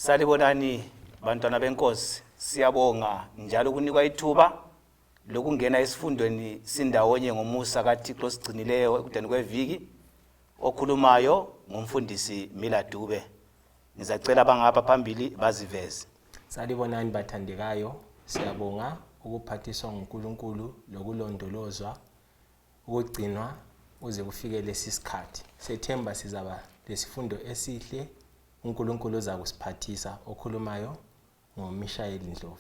Salibonani bantwana benkosi, siyabonga njalo ukunikwa ithuba lokungena esifundweni sindawonye ngomusa kaThixo osigcinileyo ekudeni kweviki. Okhulumayo ngumfundisi Miller Dube. Ngizacela abangapha phambili baziveze. Salibonani bathandekayo, siyabonga ukuphathiswa nguNkulunkulu lokulondolozwa ukugcinwa kuze kufike lesi sikhathi. Sethemba sizaba lesifundo esihle, uNkulunkulu uzakusiphathisa. Okhulumayo nguMishayeli Ndlovu.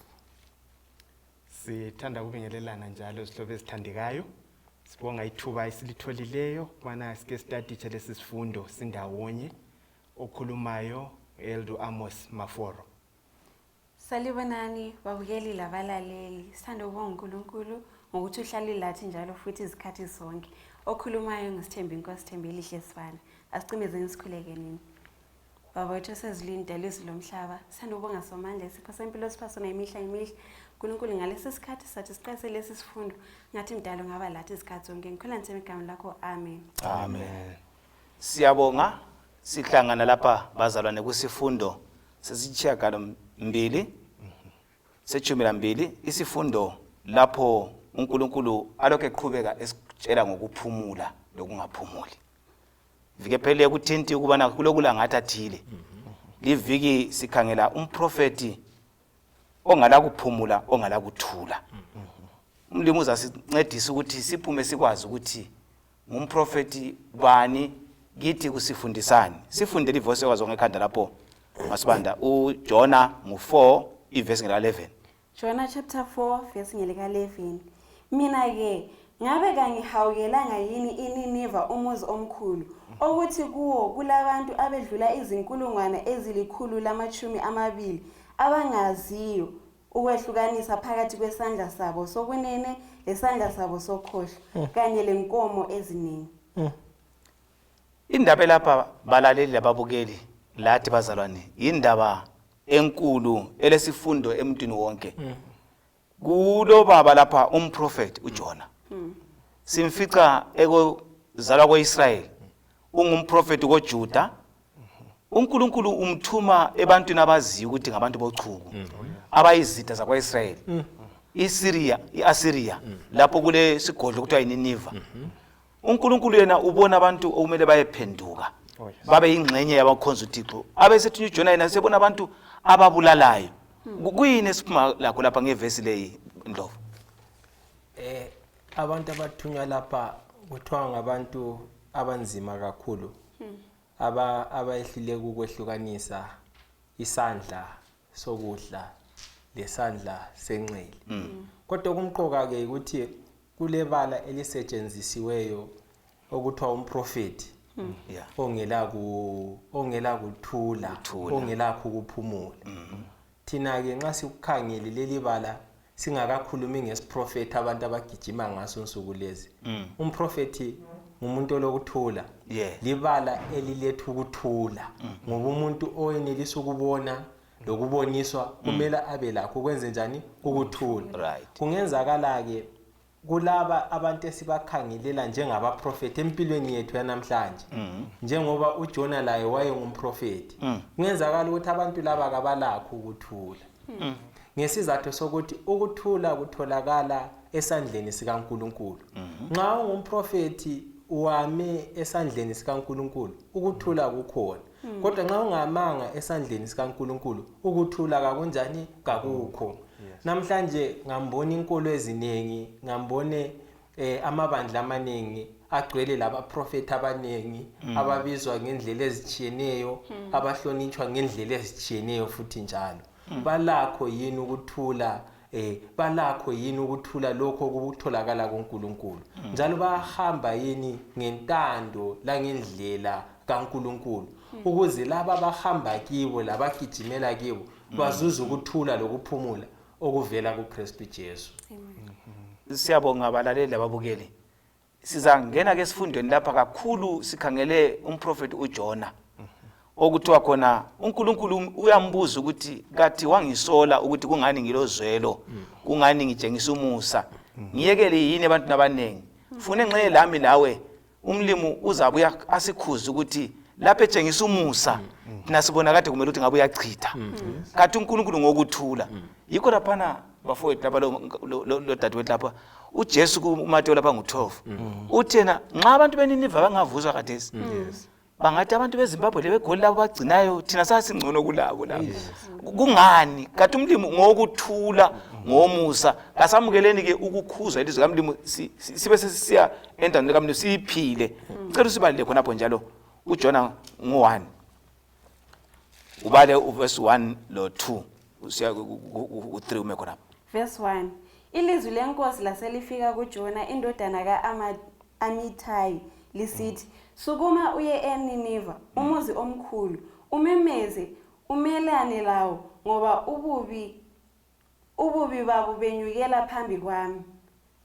Sithanda ukubingelelana njalo zihlobo ezithandekayo. Sibonga ithuba esilitholileyo ukubana sike sitaditshe lesi sifundo sindawonye. Okhulumayo Eldu Amos Maforo. Salibonani babukeli labalaleli. Sithanda ukubonga uNkulunkulu ngokuthi uhlale lathi njalo futhi izikhathi zonke. Okhulumayo nguSithembi Inkosi Thembelihle Sibanda. Asicimezeni sikhuleke nini. Baba wethu osezulwini, dala izulu lomhlaba. Sithanda ukubonga Somandla isipho sempilo osipha sona imihla ngemihla. Nkulunkulu ngalesi sikhathi sathi siqalise lesi sifundo ngathi mdala ungaba lathi izikhathi zonke. Ngikhula ngithemba igama lakho. Amen. Amen. Siyabonga sihlangana lapha bazalwane kusifundo sesitshiyagalombili sechumi lambili isifundo lapho uNkulunkulu alokhu eqhubeka esitshela ngokuphumula lokungaphumuli. Viki ephelileyo kuthinti ukubana kulokulangathi athile. Liviki sikhangela umprofethi ongalakuphumula ongalakuthula. Umlimi uzasincedisa ukuthi siphume sikwazi ukuthi ngumprofethi bani kithi kusifundisani sifunde livesi okwazi ngekhanda lapho masibanda uJona ngu4 ivesi ngela 11 Jona chapter 4 verse ngelika 11 Mina ke ngabe kangihawukelanga yini iNiniva umuzi omkhulu okuthi kuwo kulabantu abedlula izinkulungwane ezi-120 abangaziyo ukwehlukanisa phakathi kwesandla sabo sokunene lesandla sabo sokhohlo kanye lenkomo eziningi. Indaba elapha balaleli lababukeli lathi bazalwane yindaba enkulu elesifundo emntwini wonke. Kulobaba lapha umprofeti uJona. Simfica ekozalwa kweIsrayeli ungumprofeti koJuda. uNkulunkulu umthuma ebantwini abaziyo ukuthi ngabantu bochuku abayizitha zakwaIsrayeli. ISyria, iAssyria lapho kule sigodlo kuthiwa iNiniva. uNkulunkulu yena ubona abantu okumele bayephenduka babe yingxenye yabakhonza uThixo. Abesethunywa uJona yena sebona abantu ababulalayo. Kuyini esiphuma lakho lapha ngevesi leyi Ndlovu? Abantu abathunywa lapha kuthiwa ngabantu abanzima kakhulu aba abayehluleka ukwehlukanisa isandla sokudla lesandla senxele. Kodwa okumqoka ke ukuthi kulebala elisetshenzisiweyo okuthiwa umprofethi ongela ku ongela kuthula Kuthula. ongelakho ukuphumula. Thina-ke nxa sikukhangele leli bala singakakhulumi ngesiprofethi abantu abagijima ngaso nsuku lezi. Umprofethi ngumuntu olokuthula. Libala eliletha ukuthula ngoba umuntu owenelisa ukubona lokuboniswa kumele abe lakho kwenze njani ukuthula. Kungenzakala-ke kulaba abantu esibakhangelela njengabaprofethi empilweni yethu yanamhlanje njengoba uJona laye wayengumprofethi kungenzakala ukuthi abantu laba kabalakho ukuthula ngesizathu sokuthi ukuthula kutholakala esandleni sikaNkulunkulu. Nxa ungumprofethi wame esandleni sikaNkulunkulu ukuthula kukhona, kodwa nxa ungamanga esandleni sikaNkulunkulu ukuthula kakunjani kakukho. Namhlanje ngambona inkolo eziningi, ngambone amabandla amaningi agcwele labaprofethi abaningi ababizwa ngendlela ezitshiyeneyo, abahlonitshwa ngendlela ezitshiyeneyo futhi njalo. Balakho yini ukuthula balakho yini ukuthula lokho okutholakala kuNkulunkulu? Njalo bayahamba yini ngentando langendlela kaNkulunkulu ukuze laba abahamba kibo labagijimela kibo bazuze ukuthula lokuphumula okuvela kuKristu Jesu. Siyabonga abalaleli lababukeli. Sizangena ke esifundweni lapha kakhulu sikhangele umprofeti uJona okuthiwa khona uNkulunkulu uyambuza ukuthi kathi wangisola ukuthi kungani ngilozwelo, kungani ngitshengisa umusa, ngiyekele yini ebantwini abaningi, funa engxenye lami lawe. Umlimu uzabuya asikhuze ukuthi Lapho etshengisa umusa, thina sibona kade kumele ukuthi ngabe uyachitha. Kathi uNkulunkulu ngokuthula. Yikho laphana bafowethu lapha lo dadewethu lapha uJesu kuMateyu lapha ngu-12 uthi yena nxa abantu beNiniva bangavuswa khathesi bangathi abantu beZimbabwe lebeGoli labo bagcinayo thina sasingcono kulabo lapho. Kungani? Kathi umlimi ngokuthula ngomusa. Kasamukeleni-ke ukukhuzwa ilizwi kamlimi sibe sesisiya endaweni kamlimi siyiphile. Cela usibalele khonapho njalo uJona ngu-1 ubale uverse 1 lo-2 usiya ku-3 ume khonapho. Verse 1. Ilizwi lenkosi laselifika kuJona indodana ka-Amithayi lisithi, Sukuma uye eNiniva, umuzi omkhulu, umemeze umelane lawo, ngoba ububi babo benyukela phambi kwami.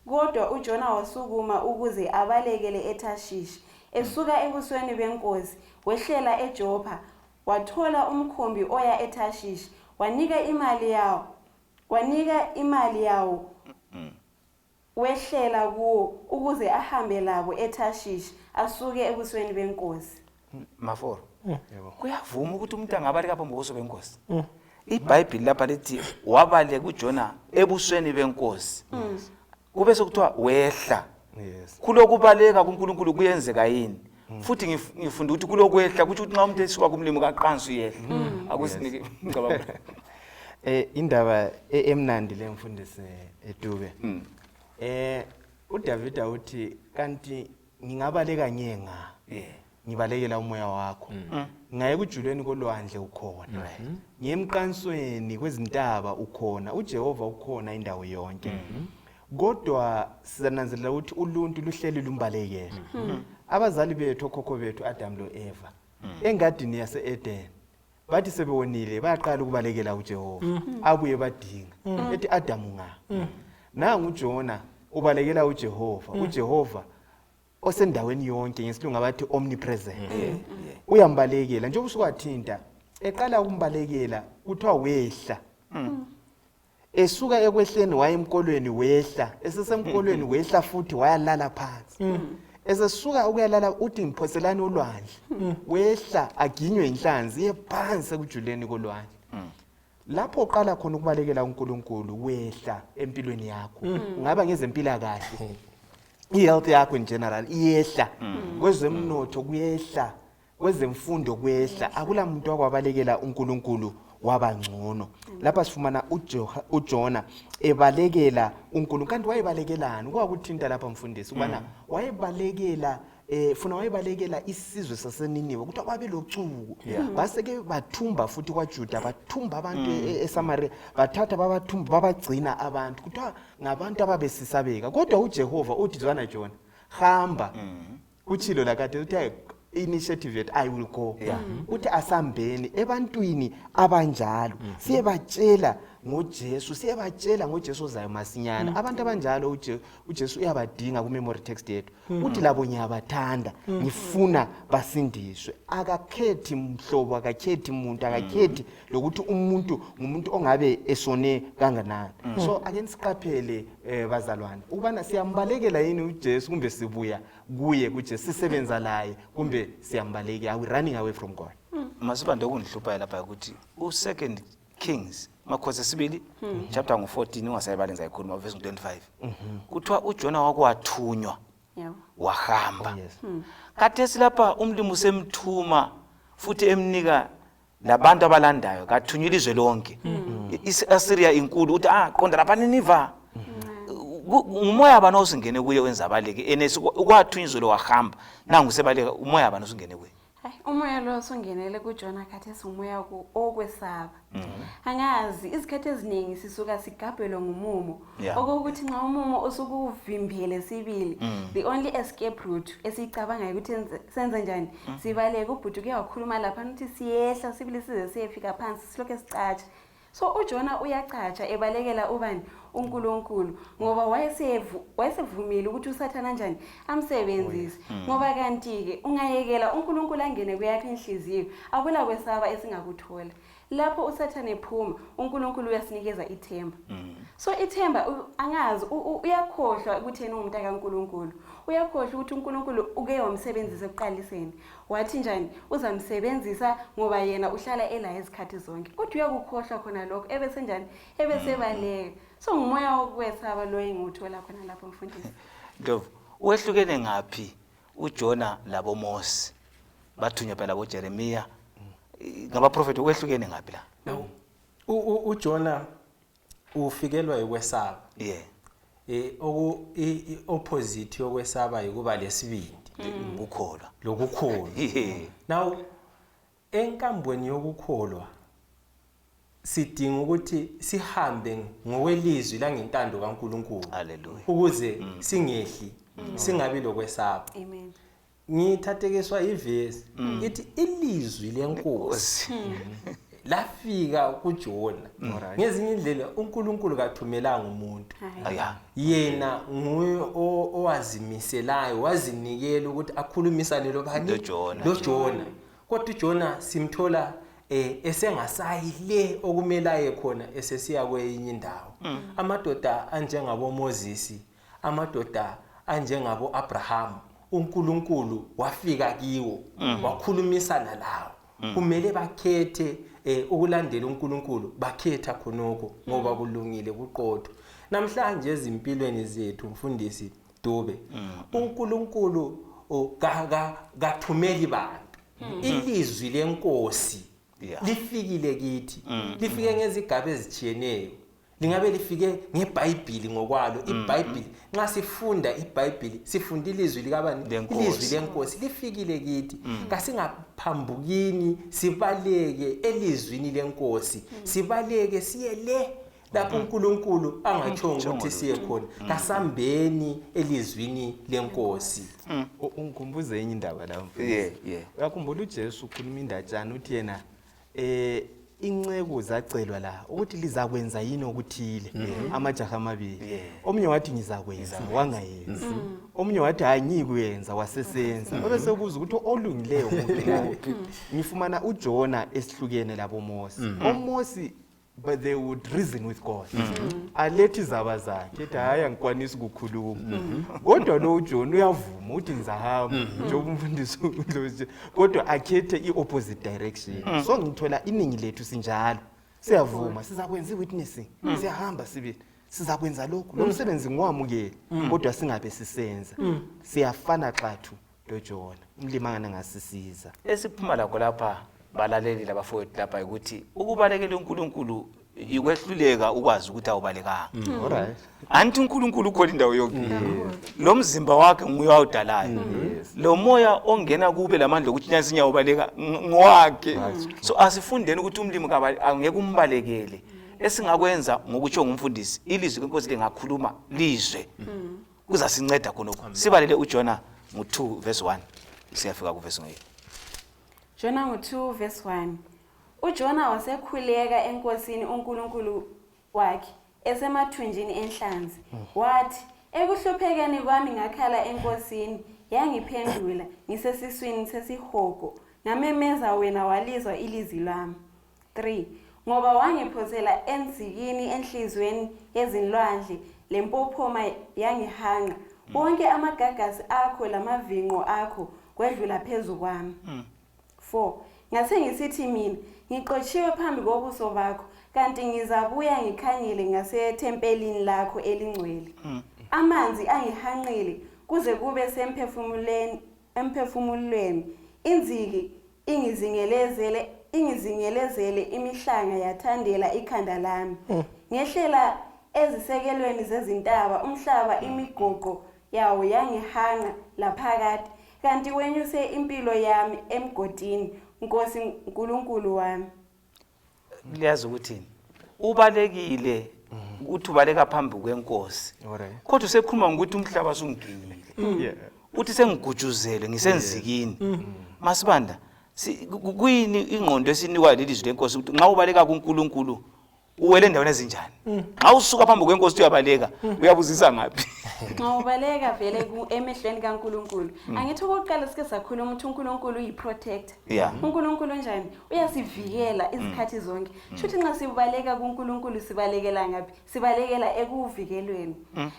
Kodwa uJona wasukuma ukuze abalekele eThashishi, esuka ebusweni benkosi, wehlela eJopha, wathola umkhumbi oya eThashishi, wanika imali yawo, wehlela kuwo ukuze ahambe labo eThashishi, asuke ebusweni benkosi. Maforo, kuyavuma ukuthi umuntu angabaleka phambi kobuso benkosi? IBhayibhili lapha lithi wabaleka uJona ebusweni benkosi, kube sekuthiwa wehla. Kulokubaleka kuNkulunkulu kuyenzeka yini? Futhi ngifunda ukuthi kulokwehla, kutsho ukuthi nxa umuntu esuka kumlimi kaqansi uyehla, akusinike ngicabanga. Indaba emnandi le, mfundisi eDube. uDavida uthi kanti ngingabaleka ngiye nga? Ngibalekela umoya wakho. Ngaye kujulweni kolwandle, ukhona. Ngiye emqansweni kwezintaba, ukhona. uJehova ukhona indawo yonke. Kodwa sizananzelela ukuthi uluntu luhleli lumbalekela. Abazali bethu, okhokho bethu, Adam lo-Eva, engadini yase-Eden, bathi sebewonile bayaqala ukubalekela uJehova, abuye badinga, ethi, "Adamu nga?" Nangu uJona ubalekela uJehova, uJehova osendaweni yonke, ngesilungu abathi omnipresent, uyambalekela. Njengoba usukwathinta, eqala ukumbalekela kuthiwa wehla. Esuka ekwehleni waya emkolweni, wehla. Esesemkolweni wehla futhi wayalala phansi. Esesuka ukuyalala uthi, "Ngiphoselani olwandle." Wehla aginywe inhlanzi, iye phansi ekujuleni kolwandle. Lapho uqala khona ukubalekela uNkulunkulu, wehla empilweni yakho, ungaba ngezempilakahle, i-health yakho in general iyehla, kwezemnotho kuyehla, kwezemfundo kuyehla. Akula muntu wakwabalekela uNkulunkulu waba ngcono. Lapha sifumana uJona ebalekela uNkulunkulu. Kanti wayebalekelani? Kwakuthinta lapha, mfundisi, ukubana wayebalekela funa wayebalekela isizwe saseNiniwe, kuthiwa babelocuku, baseke bathumba futhi kwaJuda, bathumba abantu eSamaria, bathatha babathumba, babagcina abantu, kuthiwa ngabantu ababesisabeka. Kodwa uJehova uthi, "Zwana Jona, hamba." Utshilo lakade uthi, "Hayi, initiative yethu, I will go." Uthi asambeni ebantwini abanjalo, siyebatshela ngoJesu, siyebatshela ngoJesu ozayo masinyana. Abantu abanjalo uJesu uyabadinga. Ku-memory text yethu uthi, "Labo ngiyabathanda, ngifuna basindiswe." Akakhethi mhlobo, akakhethi muntu, akakhethi lokuthi umuntu ngumuntu ongabe esone kanganani. So ake nisiqaphele, bazalwane, ukubana siyambalekela yini uJesu kumbe sibuya kuye kuJesu, sisebenza laye kumbe siyambalekela. Are we running away from God? Masibande, okundihluphayo lapha ukuthi u-Second Kings, Makhosi esibili, chapter ngu-14, ungasayibali, ngizayikhuluma, verse 25, kuthiwa uJona wakwathunywa wahamba. Oh, yes. Khathesi lapha umlimi usemthuma futhi emnika labantu abalandayo, kathunywa ilizwe lonke. I-Assyria inkulu, uthi, "Ah, qonda lapha Niniva." Ngumoya bani osingene kuye wenza abaleke? Ene kwathunywa izolo wahamba, nangu sebaleka. Umoya bani osungene kuye? Hayi, umoya lo osungenele kuJona khathesi umoya okwesaba. Angazi, izikhathi eziningi sisuka sigabhelwe ngumumo, okokuthi nxa umumo usukuvimbele sibili, the only escape route esiyicabangayo ukuthi senze njani, sibaleke. Ubhuti uke wakhuluma laphana ukuthi siyehla sibili size siyefika phansi, silokhe sicatsha. So uJona uyacatsha ebalekela ubani? UNkulunkulu, ngoba wayesevumile ukuthi uSathana njani amsebenzise. Ngoba kanti-ke ungayekela uNkulunkulu angene kweyakho inhliziyo, akula kwesaba esingakuthola. Lapho uSathane ephuma, uNkulunkulu uyasinikeza ithemba. So ithemba, angazi, uyakhohlwa ukuthi yena ungumntu kaNkulunkulu. Uyakhohlwa ukuthi uNkulunkulu uke wamsebenzisa ekuqaliseni. Wathi njani? Uzamsebenzisa ngoba yena uhlala ela izikhathi zonke. Kodwa uyakukhohlwa khona lokho ebesenjani? Ebesebaleka. So ngumoya wokwesaba lo engiwuthola khona lapho mfundisi. Ndlovu, wehlukene ngaphi uJona laboMose? Bathunywa phela boJeremiya. Ngabaprofeti wehlukene ngaphi la? Now uJona ufikelwa ukwesaba. Yeah. Oku opposite yokwesaba yikuba lesibindi, Ukukholwa. Lokukholwa. Now enkambweni yokukholwa sidinga ukuthi sihambe ngokwelizwi langentando kaNkuluNkulu. Hallelujah. Ukuze singehli, singabi lokwesaba. Amen. Ngithathekiswa ivesi ithi ilizwi lenkosi lafika kuJona. Ngezinye indlela uNkulunkulu kathumelanga umuntu. Aya. Yena nguye owazimiselayo, wazinikela ukuthi akhulumisane lobani? LoJona. LoJona. Kodwa uJona simthola esengasayi le okumele aye khona, esesiya kweyinye indawo. Amadoda anjengabo Moses, amadoda anjengabo Abraham, uNkulunkulu wafika kiwo, wakhulumisana lawo. Kumele bakhethe ukulandela uNkulunkulu, bakhetha khonokho ngoba kulungile, kuqotho. Namhlanje ezimpilweni zethu mfundisi Dube, uNkulunkulu kathumeli bantu. Ilizwi lenkosi lifikile kithi, lifike ngezigaba ezitshiyeneyo. Lingabe lifike ngeBhayibhili ngokwalo. IBhayibhili, nxa sifunda iBhayibhili sifunda ilizwi likabani? Ilizwi lenkosi lifikile kithi. Kasingaphambukini, sibaleke elizwini lenkosi, sibaleke siye le lapho uNkulunkulu angatshongo ukuthi siye khona. Kasambeni elizwini lenkosi. Ungikhumbuze enye indaba la mfundisi. Uyakhumbula uJesu ukhuluma indatshana uthi yena inceku zacelwa la ukuthi lizakwenza yini okuthile, amajaha amabili. Omunye wathi ngizakwenza, wangayenzi. Omunye wathi hayi ngikuyenza, wasesenza. Bese kubuza ukuthi olungileyo nguphi. Ngifumana uJona esihlukene labo Mose. OMose, but they would reason with God. Alethe izaba zakhe ethi hayi angikwanisi ukukhuluma. Kodwa lo uJona uyavuma uthi ngizahamba njengoba umfundisi uNdlozi, kodwa akhethe i-opposite direction. So ngithola iningi lethu sinjalo. Siyavuma sizakwenza i-witnessing, siyahamba sibili. Sizakwenza lokhu, lo msebenzi ngiwamukele, kodwa singabe sisenza. Siyafana xathu loJona. Umlimangana ngasisiza. Esiphuma lakho lapha balaleli labafowethu lapha ukuthi ukubalekela uNkulunkulu ikwehluleka ukwazi ukuthi awubalekanga. Anti uNkulunkulu ukhona indawo yonke. Lo mzimba wakhe nguye awudalayo. Lo moya ongena kube lamandla ukuthi nyansi inyawo baleka ngowakhe. So asifundeni ukuthi umlimi angeke umbalekele. Esingakwenza ngokutsho ngumfundisi, ilizwi lenkosi lingakhuluma lizwe. Kuzasinceda khonokho. Sibalele uJona ngo2 verse 1. Siyafika ku verse 8. Jona ngo2 verse 1. uJona wasekhuleka enkosini uNkulunkulu wakhe esemathunjini enhlanzi. Wathi, ekuhluphekeni kwami ngakhala enkosini, yangiphendula ngisesiswini sesihogo. Ngamemeza wena walizwa ilizwi lami. 3 Ngoba wangiphosela enzikini enhlizweni yezinlwandle, lempophoma yangihanqa. Wonke amagagasi akho lamavinqo akho kwedlula phezu kwami. 4 Ngase ngisithi mina, ngixotshiwe phambi kobuso bakho, kanti ngizabuya ngikhangele ngasethempelini lakho elingcwele. Amanzi angihanqile kuze kube semphefumulweni emphefumulweni. Inziki ingizingelezele imihlanga yathandela ikhanda lami. Ngehlela ezisekelweni zezintaba, umhlaba imigoqo yawo yangihanqa laphakade. Kanti wenyuse impilo yami emgodini, Nkosi uNkulunkulu wami. Liyazi ukuthi ubalekile, uthi ubaleka phambi kwenkosi. Kodwa usekhuluma ngokuthi umhlaba usungiginyile. Uthi sengigujuzele ngisenzikini. Masibanda, kuyini ingqondo esinikwa lelizwi lenkosi ukuthi nxa ubaleka kuNkulunkulu Uwele endaweni ezinjani? Nxa usuka phambi kwenkosi uyabaleka, uyabuzisa ngaphi? Nxa ubaleka vele emehlweni kaNkulunkulu. Angithi okokuqala sike sakhuluma ukuthi uNkulunkulu uyi-protector. uNkulunkulu unjani? Uyasivikela izikhathi zonke. Shuthi nxa sibaleka kuNkulunkulu sibalekela ngaphi? Sibalekela ekuvikelweni.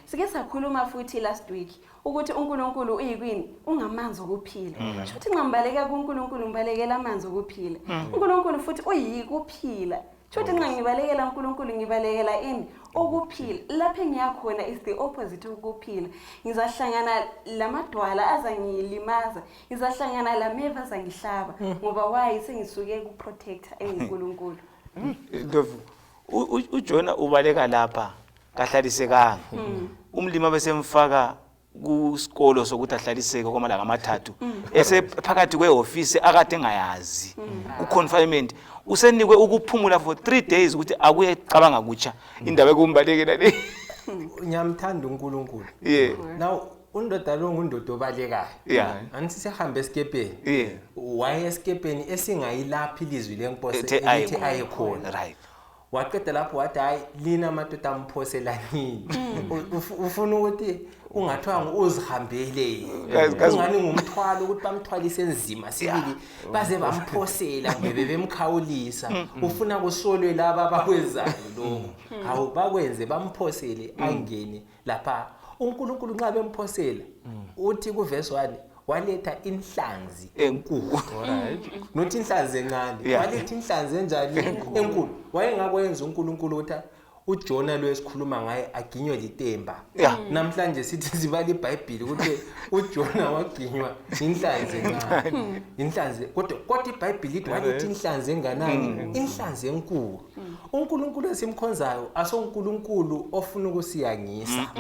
Sike sakhuluma futhi last week ukuthi uNkulunkulu uyikwini? Ungamanzi okuphila. Shuthi nxa ngibaleka kuNkulunkulu ngibalekela amanzi okuphila. uNkulunkulu futhi uyikuphila. Shuthi nxa ngibalekela uNkulunkulu ngibalekela ini? Ukuphila. Lapho engiyakhona is the opposite ukuphila. Ngizahlangana lamadwala azangilimaza, ngizahlangana lameva azangihlaba, ngoba why sengisuke ku-protector enguNkulunkulu. Ndlovu, uJona ubaleka lapha kahlalisekanga. Umlimi abesemfaka kusikolo sokuthi ahlaliseke kwamalanga amathathu, esephakathi kwehofisi akade engayazi, ku-confinement, usenikwe ukuphumula for 3 days ukuthi akuye cabanga kutsha indaba ekumbalekela le. Ngiyamthanda uNkulunkulu. Now undoda lo ngundoda obalekayo. Angithi sihambe esikepeni. Waye esikepeni esingayilaphi ilizwi lenkosi Ethe aye elithi khona. aye khona. Waqeda lapho wathi hayi lina madoda amphoselanini. Ufuna ukuthi ungathiwa uzihambele. Guys, guys. Ungani ngumthwalo ukuthi bamthwalise nzima sibili, baze bamphosela kumbe bebemkhawulisa. Ufuna kusolwe laba abakwenzayo lokho. Hawu bakwenze bamphosele angene lapha. uNkulunkulu nxa bemphosela uthi ku verse 1 waletha inhlanzi enkulu. Not inhlanzi encane, waletha inhlanzi enjani? Enkulu. Wayengakwenza uNkulunkulu ukuthi uJona lo esikhuluma ngaye aginywe litemba. Namhlanje sithi sibala iBhayibheli ukuthi uJona waginywa inhlanzi encane. Inhlanzi, kodwa iBhayibheli lithi waletha inhlanzi enganani? Inhlanzi enkulu. uNkulunkulu esimkhonzayo asoNkulunkulu ofuna ukusiyangisa.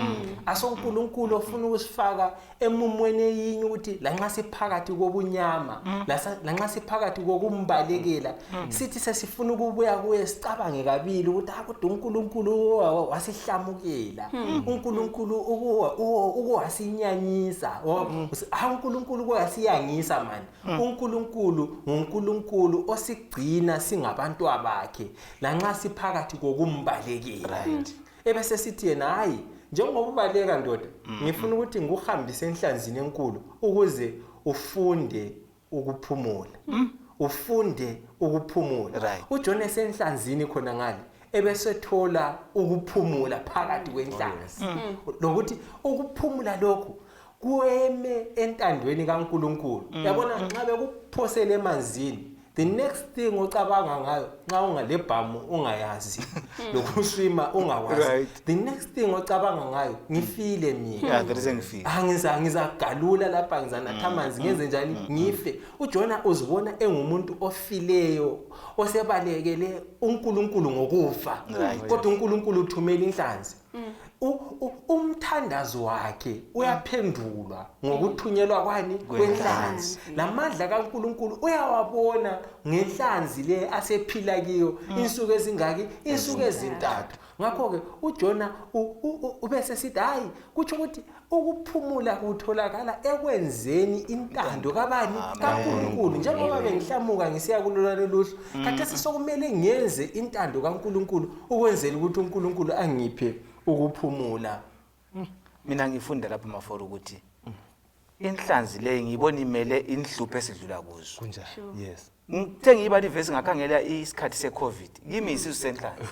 AsoNkulunkulu ofuna ukusifaka emumweni eyinye ukuthi lanxa siphakathi kobunyama, lanxa siphakathi kokumbalekela, sithi sesifuna ukubuya kuye sicabange kabili ukuthi kodwa uNkulunkulu wasihlamukela. uNkulunkulu ukuwasinyanyisa. uNkulunkulu ukuwasiyangisa mani. uNkulunkulu nguNkulunkulu osigcina singabantu abakhe lanxa siphakathi kokumbalekela. Ebese sithi yena hayi njengoba ubaleka ndoda, ngifuna ukuthi ngikuhambise enhlanzini enkulu ukuze ufunde ukuphumula. Ufunde ukuphumula. uJona esenhlanzini khona ngale ebesethola ukuphumula phakathi kwenhlanzi. Lokuthi ukuphumula lokhu kueme entandweni kaNkulunkulu. Yabona nxa bekuphosele emanzini, the next thing ocabanga ngayo nxa ungalebhamu ungayazi, lokuswima ungakwazi, the next thing ocabanga ngayo ngifile mina. Yeah, there is engifile. Ngizagalula lapha, ngizanatha amanzi, ngenze njani? Ngife. uJona uzibona engumuntu ofileyo osebalekele uNkulunkulu ngokufa. Kodwa uNkulunkulu uthumela inhlanzi. Umthandazo wakhe uyaphendulwa ngokuthunyelwa kwani? Kwenhlanzi. Lamandla kaNkulunkulu uyawabona ngenhlanzi le asephila kiyo insuku ezingaki? Insuku ezintathu. Ngakho-ke uJona ubese sithi hayi kutsho ukuthi ukuphumula kutholakala ekwenzeni intando kabani? KaNkulunkulu. Njengoba bengihlamuka ngisiya kulolalo luhlu, khathesi sokumele ngenze intando kaNkulunkulu ukwenzela ukuthi uNkulunkulu angiphe ukuphumula. Mina ngifunda lapha Maforo ukuthi inhlanzi leyi ngiyibona imele inhlupho esidlula kuzo. Kunjani? Yes. Ngithe ngiyibala ivesi ngakhangela isikhathi seCovid. Kimi isisu senhlanzi.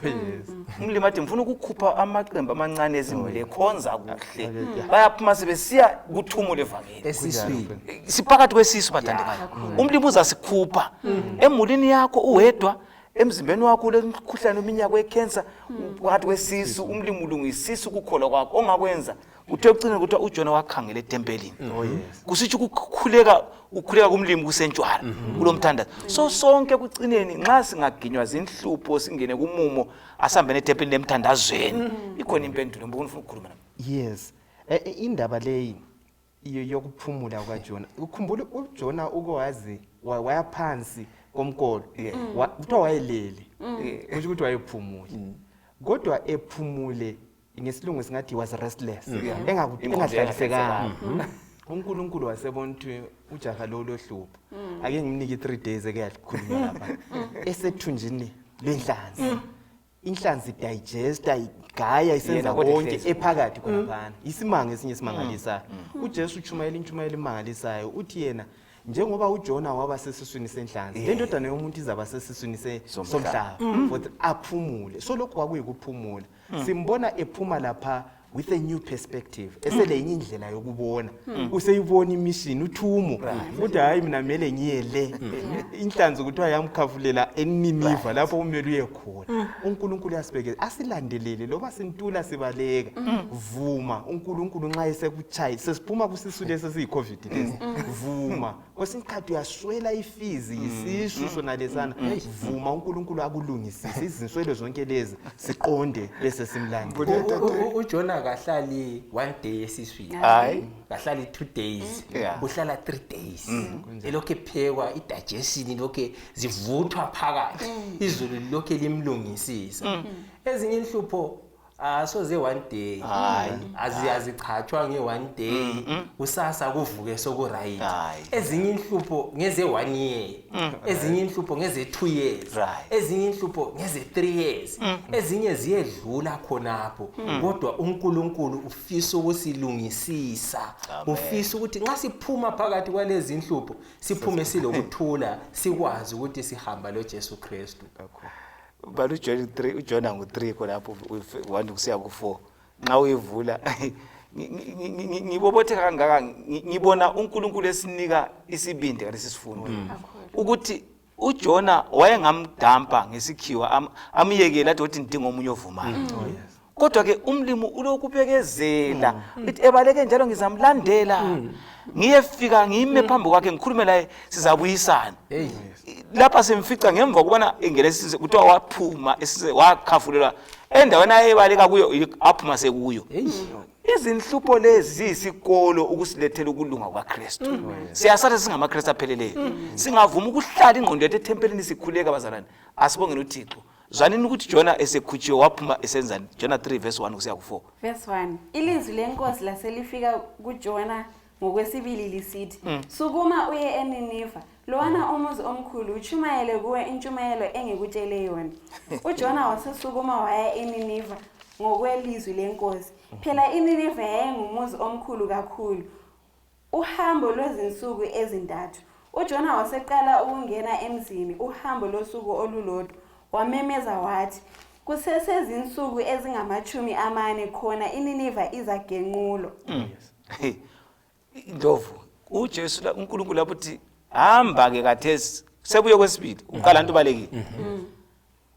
Umlimi athi ngifuna ukukhupha amaqembu amancane ezimuli ekhonza kuhle. Bayaphuma sebesiya kuthumule evangeli. Esiswini. Siphakathi kwesisu bathandekayo. Umlimi uzasikhupha. Emulini yakho uwedwa, emzimbeni wakho ulemkhuhlane weminyaka wecancer, phakathi kwesisu umlimi ulungisisu ukukholwa kwakho ongakwenza. Uthe ekucineni kuthiwa uJona wakhangela etempelini. Oh yes. Kusitsho ukukhuleka, ukukhuleka kumlimi kusentshwala, kulomthandazo. So sonke ekucineni nxa singaginywa zinhlupho singene kumumo asihambeni etempelini emthandazweni. Ikhona impendulo, ngibona ufuna ukukhuluma nami. Yes. Indaba leyi yokuphumula kukaJona. Ukhumbula uJona ukwazi waya phansi komkolo. Kuthiwa wayelele. Kusho ukuthi wayephumule. Kodwa ephumule ngesilungu singathi was restless. Engahlalisekanga. uNkulunkulu wasebona ukuthi ujaha lo lohlupho. Ake ngimnike 3 days eke yakhuluma lapha. Esethunjini lenhlanzi. Inhlanzi digesta, igaya, isenza Yena kodwa konke ihlezi. Ephakathi khonaphana. Isimanga esinye esimangalisayo. UJesu utshumayela intshumayelo emangalisayo, uthi yena njengoba uJona waba sesiswini senhlanzi, le ndodana yomuntu izaba sesiswini Somhlaba. Somhlaba for aphumule. So lokhu kwakuyikuphumula. Simbona ephuma lapha with a new perspective, eseleyinye indlela yokubona, useyibona imission, uthumo, ukuthi hayi, mina kumele ngiye le. Inhlanzi kuthiwa yamkhafulela eNiniva, lapho kumele uye khona. UNkulunkulu uyasibekeza, asilandelele loba sintula sibaleka. Vuma uNkulunkulu nxa esekutshayi, sesiphuma kusisu lesi esiyi-COVID lesi. Vuma, kwesinye isikhathi uyaswela ifees, yisisu sona lesana. Vuma uNkulunkulu akulungisise izinswelo zonke lezi, siqonde bese simlandela. UJona kahlali one day esiswini. Hayi. Kahlali 2 days. Uhlala 3 days elokhu ephekwa, i-digestion lokhu zivuthwa phakathi, izulu lilokhu limlungisisa. Ezinye inhlupho asoze one day. Hayi. Azichatshwa nge-one day, kusasa kuvuke sokuright. Hayi. Ezinye inhlupho ngeze one year, ezinye inhlupho ngeze 2 years, ezinye inhlupho ngeze 3 years, ezinye ziyedlula khonapho. Kodwa uNkulunkulu ufisa ukusilungisisa, ufisa ukuthi nxa siphuma phakathi kwalezi inhlupho siphume silokuthula, sikwazi ukuthi sihamba lo Jesu Kristu. Bala uJona 3, uJona ngu-3 khonapho, 1 kusiya ku-4. Nxa uyivula, ngibobotheka kangaka, ngibona uNkulunkulu esinika isibindi ngalesi sifundo, ukuthi uJona wayengamdampa ngesikhiwa, amyekele athi ukuthi ngidinga omunye ovumayo. Kodwa ke umlimi ulokubekezela, ithi ebaleke njalo, ngizamlandela, ngiyefika ngime phambi kwakhe, ngikhulume laye, sizabuyisana. Hey. Lapha simfica ngemva kokubana engene esizwe, kuthiwa waphuma esizwe, wakhafulelwa endaweni ayebaleka kuyo, aphuma sekuyo. Izinhlupho lezi ziyisikolo ukusilethela ukulunga kukaKristu. Siyasatha singamaKristu apheleleyo, singavuma ukuhlala ingqondo yethu ethempelini sikhuleka. Bazalwane, asibongeni uThixo. Zwanini ukuthi Jona esekhutshiwe waphuma esenzani. Jona 3 verse 1 kusiya ku-4. Verse 1. Ilizwi lenkosi laselifika kuJona ngokwesibili lisithi, "Sukuma uye eNiniva, lowana umuzi omkhulu, utshumayele kuwe intshumayelo engikutshele yona." UJona wasesukuma waya eNiniva ngokwelizwi lenkosi. Phela iNiniva yayingumuzi omkhulu kakhulu, uhambo lwezinsuku ezintathu. UJona waseqala ukungena emzini uhambo losuku olulodwa, wamemeza wathi, "Kusesezinsuku ezingama-40 khona iNiniva izagenqulwa." Hey, Ndlovu, uJesu la, uNkulunkulu lapho uthi hamba ke kathesi, sebuye kwesibili, uqala nto ubalekile,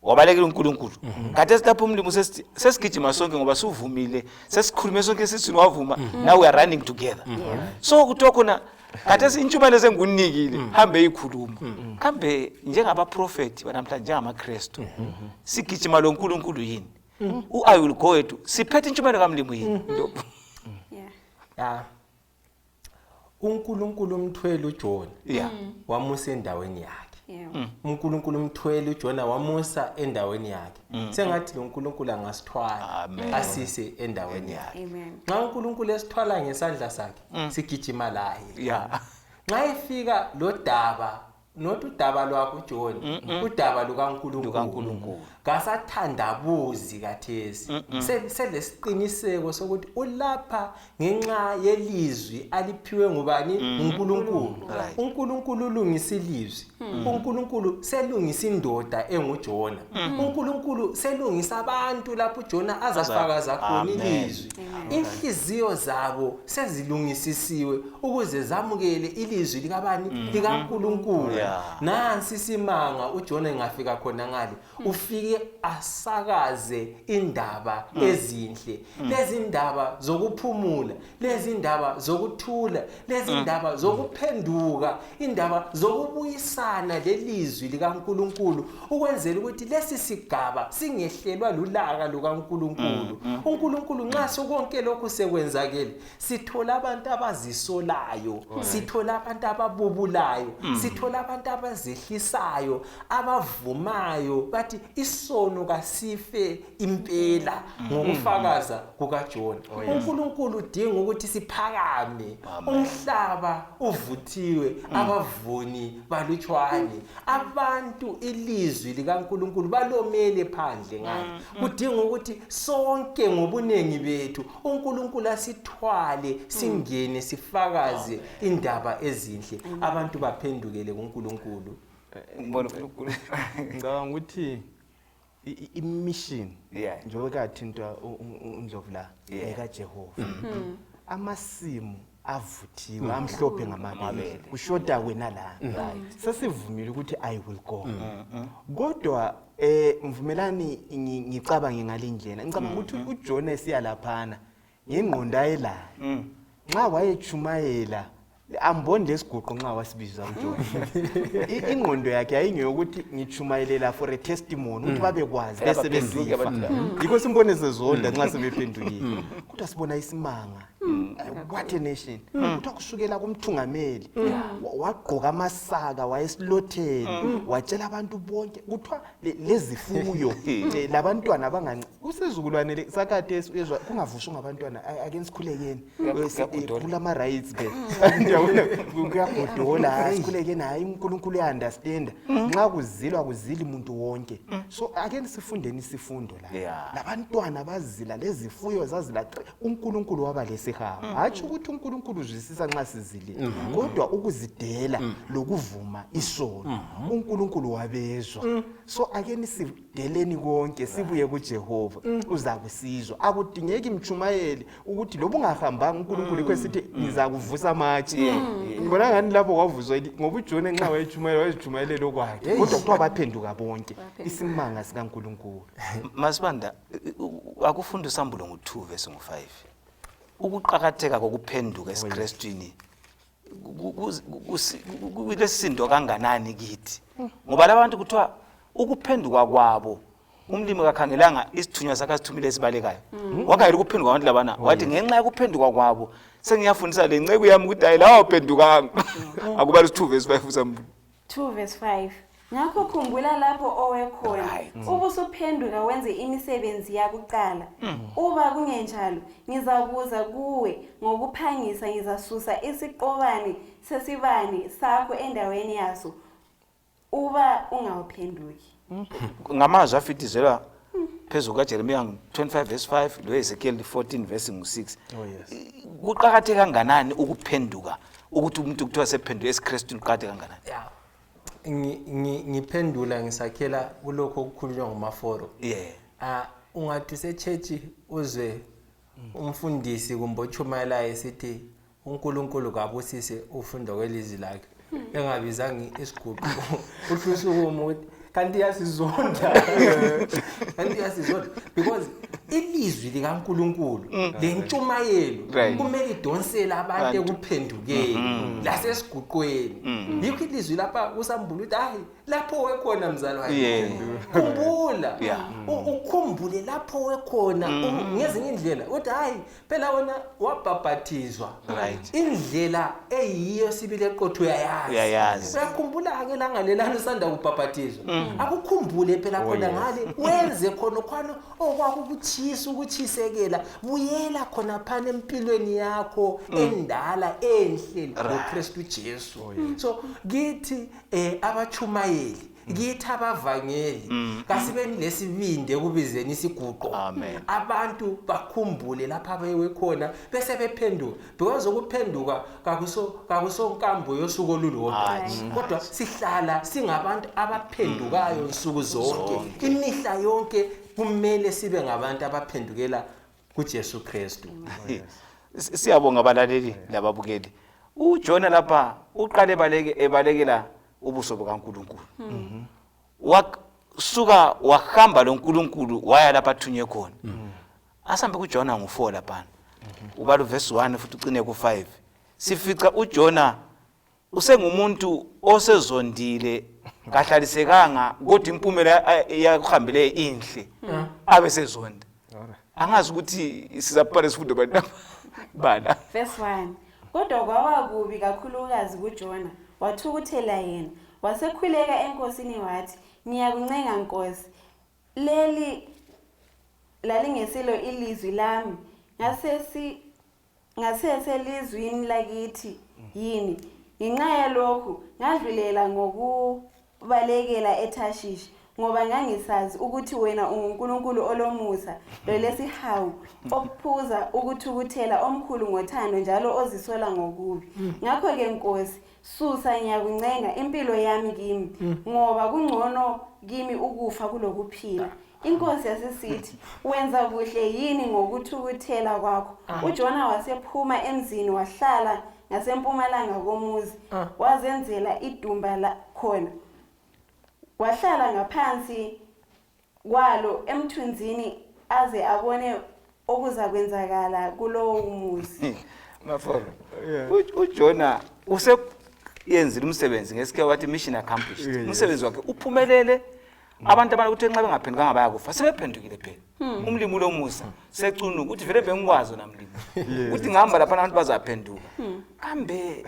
wabalekela uNkulunkulu. Khathesi lapho umlimi sesithi sesigijima sonke ngoba suvumile, sesikhulume sonke esiswini, wavuma. Now we are running together. So kuthiwa khona khathesi intshumayelo sengikunikile, hambe ikhuluma. Kambe njengabaprofethi banamhlanje, njengamaKristu, sigijima lo nkulunkulu yini? U-I will go wethu, siphethe intshumayelo kamlimi yini? Ndlovu. Yeah. Ya, uNkulunkulu umthwele uJona wamusa endaweni yakhe. UNkulunkulu umthwele uJona wamusa endaweni yakhe. Sengathi lo nkulunkulu angasithwala Amen. asise endaweni yakhe. Amen. Nxa uNkulunkulu esithwala ngesandla sakhe, sigijima laye. Nxa efika lo daba, not udaba lwakho uJohn, udaba lukaNkulunkulu. LukaNkulunkulu. Kasathandabuzi kathesi. Selesiqiniseko sokuthi ulapha ngenxa yelizwi aliphiwe ngubani? UNkulunkulu. UNkulunkulu ulungisa ilizwi. UNkulunkulu selungisa indoda enguJona. UNkulunkulu selungisa abantu lapho uJona azafakaza khona Amen. ilizwi. Inhliziyo zabo sezilungisisiwe ukuze zamukele ilizwi likabani? LikaNkulunkulu. Nansi isimanga, uJona engafika khona ngale, ufike asakaze indaba ezinhle, lezi ndaba zokuphumula, lezi ndaba zokuthula, lezi ndaba zokuphenduka, indaba zokubuyisana lelizwi likaNkulunkulu, ukwenzela ukuthi lesi sigaba singehlelwa lulaka lukaNkulunkulu. UNkulunkulu nxa sokonke lokhu sekwenzakele, sithola abantu abazisolayo, sithola abantu ababubulayo, sithola abantu Abantu abazehlisayo, abavumayo bathi isono kasife impela ngokufakaza kukaJona. UNkulunkulu udinga ukuthi siphakame. Umhlaba uvuthiwe, abavuni balutshwane. Abantu ilizwi likaNkulunkulu balomele phandle ngale. Kudinga ukuthi sonke ngobunengi bethu uNkulunkulu asithwale singene sifakaze indaba ezinhle, abantu baphendukele kuNkulunkulu. Ngibona uNkulunkulu. Ngicabanga ukuthi i-mission njengoba kathintwa uNdlovu la ekaJehova, amasimu avuthiwe amhlophe ngamabele, kushoda wena la. Sesivumile ukuthi I will go, kodwa mvumelani ngicabange ngalindlela. Ngicabanga ukuthi uJona esiya laphana ngengqondo ayelayo nxa wayechumayela, amboni lesiguqo nxa wasibiza uJona, ingqondo yakhe yayingeyokuthi ngichumayelela for a testimony ukuthi babekwazi bese Baphenduke besifa. abantu laba. Yikho simbone sezonda nxa sebephendukile, kodwa sibona isimanga. What a nation! Kuthiwa kusukela kumthungameli wagqoka amasaka wayesilotheni, watshela abantu bonke, kuthiwa lezifuyo labantwana abanganci kusizukulwane sakhathesi uyezwa kungavuswa ngabantwana. Ake nisikhulekeni. Kuyagodola. Kulama-rights phela. Ndiyabona, kuyagodola, sikhulekeni. Hayi, uNkulunkulu uya-understanda nxa kuzilwa, kuzili muntu wonke. So ake sifundeni isifundo la. Labantwana bazila, lezifuyo zazila. UNkulunkulu waba lesihawu. Hatshi ukuthi uNkulunkulu uzwisisa nxa sizilile, kodwa ukuzidela lokuvuma isono, uNkulunkulu wabezwa. So ake nisideleni konke, sibuye kuJehova, uzakusizwa. Akudingeki mtshumayeli ukuthi loba ungahambanga uNkulunkulu, yikho esithi ngizakuvusa amatshe. Ngibona ngani lapho kwavuswa ngoba uJona nxa wayetshumayela wayezitshumayelela okwakhe, kodwa kuthiwa baphenduka bonke. Isimanga sikaNkulunkulu. Masibanda, akufunda usambulo ngu-2 verse ngu-5, ukuqakatheka kokuphenduka esiKrestwini kulesindo kanganani kithi, ngoba labantu kuthiwa ukuphenduka kwabo, umlimi kakhangelanga isithunywa sakhe asithumile esibalekayo, wakhangela ukuphenduka abantu labana, wathi ngenxa yokuphenduka kwabo sengiyafundisa le nceku yami ukuthi hayi, lawa awuphendukanga. Akubali 2 verse 5 usambulo. 2 verse 5: Ngakho khumbula lapho owe khona, ubusuphenduka wenze imisebenzi yakuqala. Uba kungenjalo, ngizakuza kuwe ngokuphangisa, ngizasusa isiqobane sesibane sakho endaweni yaso, uba ungawuphenduki. Ngamazwi afithizelwa phezu kukaJeremiya 25 verse 5 lo-Ezekiel 14 verse ngu-6. Oh, yes. Kuqakatheke kanganani ukuphenduka, ukuthi umuntu kuthiwa sephenduke esiKrestwini, kuqakatheke kanganani? Ya. Ngiphendula ngisakhela kulokho okukhulunywa ngumaforo. Ah, ungathi usechechi uzwe umfundisi kumbe otshumayelayo esithi uNkulunkulu kabusise ufunda kwelizwi lakhe, engabizanga isiguqo, uhle usukume ukuthi kanti iyasizonda, kanti iyasizonda, because ilizwi likaNkulunkulu lentshumayelo kumele idonsele abantu Abantu. Ekuphendukeni lasesiguqweni. Yikho ilizwi lapha kusambula ukuthi hayi, lapho wekhona mzalwane, khumbula. Ukhumbule lapho wekhona. Ngezinye indlela uthi hayi phela wena wabhabhathizwa, indlela eyiyo sibili eqotho uyayazi. Uyayazi. Uyakhumbula-ke langa lelana usanda kubhabhathizwa, akukhumbule phela khona ngale wenze khona khona okwakukutshisa ukutshisekela. Buyela khona phana empilweni yakho endala enhle loKristu Jesu. So kithi abachumayeli, kithi abavangeli, kasibeni lesibindi ekubizeni isiguqo. Amen. Abantu bakhumbule lapha bewe khona bese bephenduka, because ukuphenduka kakusonkambo yosuku olulodwa, kodwa sihlala singabantu abaphendukayo nsuku zonke, imihla yonke kumele sibe ngabantu abaphendukela kuJesu Kristu. Siyabonga abalaleli lababukeli. UJona lapha uqale baleke ebalekela ubuso bukaNkulunkulu, wasuka wahamba loNkulunkulu waya lapha athunywe khona. Asambe kuJona ngu-4 laphana, ubala uvesi 1 futhi ucine ku-5. Sifica uJona usengumuntu osezondile, kahlalisekanga, kodwa impumela yakuhambileyo inhle, abe sezonda. Angazi ukuthi sizaphala isifundo bani lapha bala. Verse 1: Kodwa kwaba kubi kakhulukazi kuJona, wathukuthela yena. Wasekhuleka enkosini wathi, ngiyakuncenga Nkosi, leli lalingesilo ilizwi lami, ngasese lizwini lakithi yini. Ngenxa yalokhu ngadlulela ngokubalekela eThashishi, ngoba ngangisazi ukuthi wena unguNkulunkulu olomusa lolesihawu, ophuza ukuthukuthela omkhulu ngothando njalo ozisola ngokubi. Ngakho-ke Nkosi, susa ngiyakuncenga impilo yami kimi, ngoba kungcono kimi ukufa kulokuphila. Inkosi yasisithi, wenza kuhle yini ngokuthukuthela kwakho? UJona wasephuma emzini wahlala ngasempumalanga komuzi, wazenzela idumba khona. Wahlala ngaphansi kwalo emthunzini aze abone okuzakwenzakala kulowo muzi. Maforo, uJona useyenzile umsebenzi ngesikhathi wathi mission accomplished. Umsebenzi wakhe uphumelele. Abantu abanye ukuthi nxa bengaphendukanga bayakufa, sebephendukile phela. Umlimi ulomusa secunuka ukuthi vele bengikwazi wona mlimi. Ukuthi ngihamba lapha abantu bazaphenduka. Kambe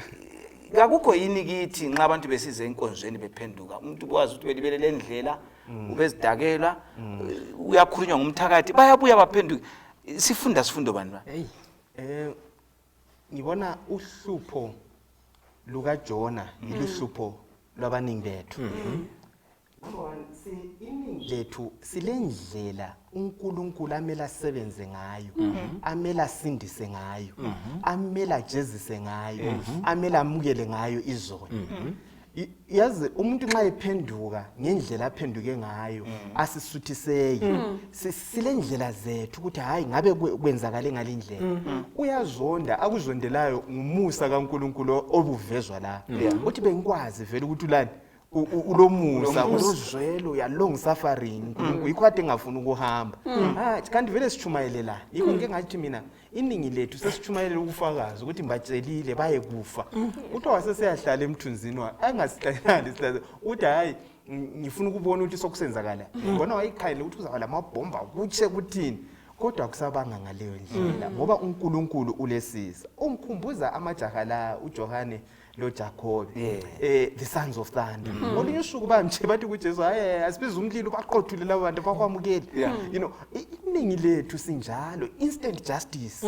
kakukho yini kithi nxa abantu besize enkonzweni bephenduka, umuntu ukwazi ukuthi belibele le ndlela, ubezidakelwa, uyakhulunywa ngumthakathi, bayabuya baphenduke. Sifunda sifundo bani ba? Ngibona uhlupho lukaJona iluhlupho lwabaningi bethu. Iningi lethu silendlela uNkulunkulu amele asebenze ngayo, amele asindise ngayo, amele ajezise ngayo, amele amukele ngayo izono. Yazi umuntu nxa ephenduka ngendlela aphenduke ngayo asisuthiseki. Silendlela zethu ukuthi hayi ngabe kwenzakale ngalendlela. Uyazonda, akuzondelayo ngumusa kaNkulunkulu obuvezwa la. Uthi bengikwazi vele ukuthi ulani ulomusa, ulozwelo, uya long suffering. uNkulunkulu yikho kade engafuni ukuhamba. Kanti vele sitshumayele la. Yikho ngike ngathi mina iningi lethu sesitshumayelele ubufakazi ukuthi mbatshelile baye kufa. Kuthiwa waseseyahlala emthunzini angasihlalali isihlahla. Uthi hayi ngifuna ukubona ukuthi sokusenzakala. Ngibona wayikhayele ukuthi uzaba lamabhomba kutshe kuthini. Kodwa kusabanga ngaleyo ndlela ngoba uNkulunkulu ulesisa. Ungikhumbuza amajaha la uJohane loJakobe, the sons of thunder. Ngolunye usuku bamtshe bathi kuJesu hayi asibiza umlilo baqothule labo bantu bakwamukele. You know, iningi lethu sinjalo, instant justice.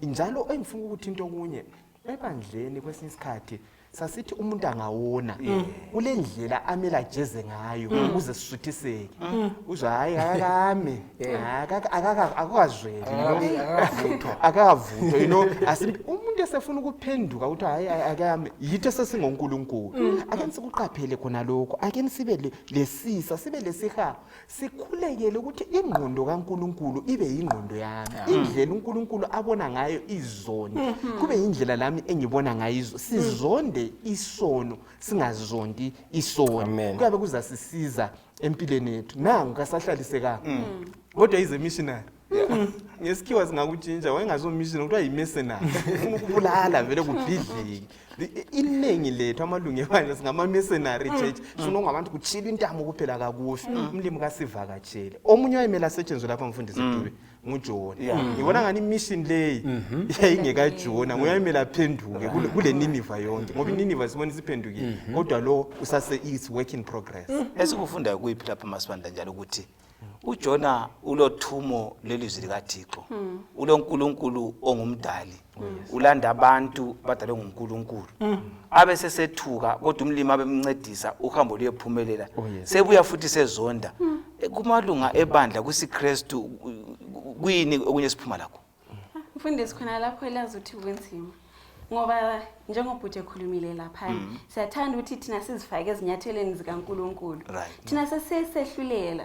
Njalo engifuna ukuthi into okunye ebandleni kwesinye isikhathi sasithi umuntu angawona kule ndlela amele ajeze ngayo ukuze sisuthiseke. Uzwa hayi akakame, akakazweli, akakavuthwa, you know, umuntu esefuna ukuphenduka ukuthi hayi akame, yithi esesingoNkulunkulu. Ake sikuqaphele khona lokho, ake sibe lesisa, sibe lesihawu, sikhulekele ukuthi ingqondo kaNkulunkulu ibe yingqondo yami, indlela uNkulunkulu abona ngayo izono kube yindlela lami engibona ngayo izono. Sizonde isono, singazondi isono. Kuyabe kuzasisiza empilweni yethu. Nangu kasahlalisekanga kodwa ize missionary. Ngesikhiwa singakutshintsha, wayengaso missionary, kuthiwa yi-mercenary, ufuna ukubulala vele kubhidlike. Iningi lethu amalungu ebandla singama-mercenary church, sifuna okungabantu kutshilwa intamo kuphela kakufi. Umlimi kasivakatshele. Omunye wayemele asetshenzwe lapha mfundisi Dube nguJona. Ngibona ngani imission leyi yayingekajona, nguye wayemele aphenduke kule Niniva yonke, ngoba iNiniva sibona isiphendukile, kodwa lo usase is work in progress. Esikufundayo kuyiphi lapha Masibanda njalo ukuthi uJona ulothumo lelizwi likaThixo, uloNkulunkulu ongumdali, ulanda abantu badalwe nguNkulunkulu, abe sesethuka kodwa umlimi abemncedisa uhambo luyephumelela, sebuya futhi sezonda. Kumalunga ebandla kusiKristu kuyini okunye siphuma lakho? Mfundisi, khona lapho elazi ukuthi kunzima, ngoba njengobhuti ekhulumile laphana, siyathanda ukuthi thina sizifake ezinyathelweni zikaNkulunkulu. Thina sesesehlulela,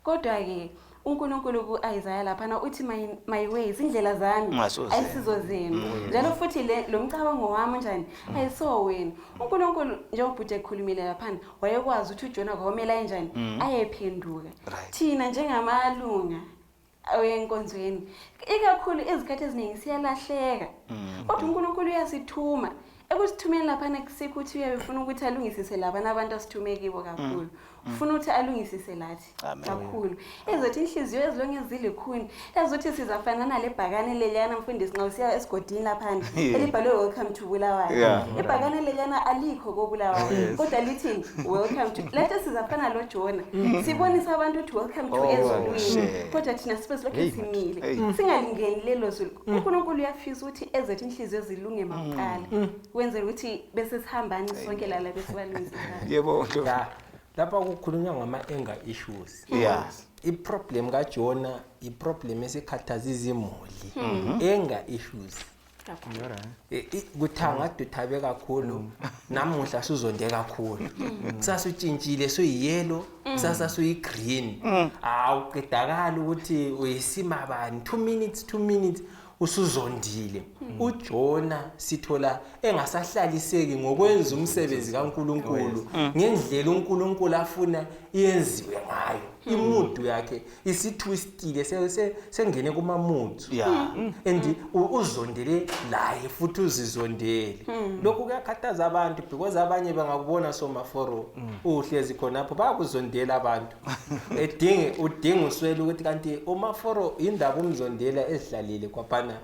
kodwa-ke uNkulunkulu ku-Isaya laphana uthi my ways, indlela zami ayisizo zenu, njalo futhi lo mcabango wami njani ayiso wenu. uNkulunkulu njengobhuti ekhulumile laphana wayekwazi ukuthi uJona kwamele ayinjani ayephenduka. Thina njengamalunga enkonzweni ikakhulu izikhathi eziningi siyalahleka, kodwa uNkulunkulu uyasithuma. Ekusithumeni laphana kusikho ukuthi uyabe ufuna ukuthi alungisise labana abantu asithume kibo kakhulu. Ufuna ukuthi alungisise lathi kakhulu. Ezothi inhliziyo ezilonge zilikhuni, ezothi sizafanana lebhakane leliyana mfundisi nxa usiya esigodini laphana elibhalwe welcome to Bulawayo. Ibhakane leliyana alikho koBulawayo kodwa lithi welcome to. Lathi sizafana loJona sibonise abantu ukuthi welcome to ezulwini kodwa thina sibe silokhu simile singalingeni lelo zulu. uNkulunkulu uyafisa ukuthi ezethu inhliziyo zilunge makuqala wenzela ukuthi bese sihambani sonke lala besibalungisa. Yebo. Lapha kukhulunywa ngama-anger issues. I-problem kaJona i-problem esikhathaza izimuli. Anger issues. Kuthanga duthabe kakhulu namuhla suzonde kakhulu. Kusasa utshintshile suyiyellow, kusasa suyigreen. Awuqedakala ukuthi uyisima bani 2 minutes 2 minutes usuzondile. uJona sithola engasahlaliseki ngokwenza umsebenzi kaNkuluNkulu ngendlela uNkulunkulu afuna iyenziwe ngayo. Imudu yakhe isitwistile sengene kumamudu. And uzondele laye futhi uzizondele. Lokhu kuyakhathaza abantu because abanye bangakubona somaforo uhlezi khonapho bayakuzondela abantu. Edinge udinga uswele ukuthi kanti umaforo indaba umzondela ezihlalile kwaphana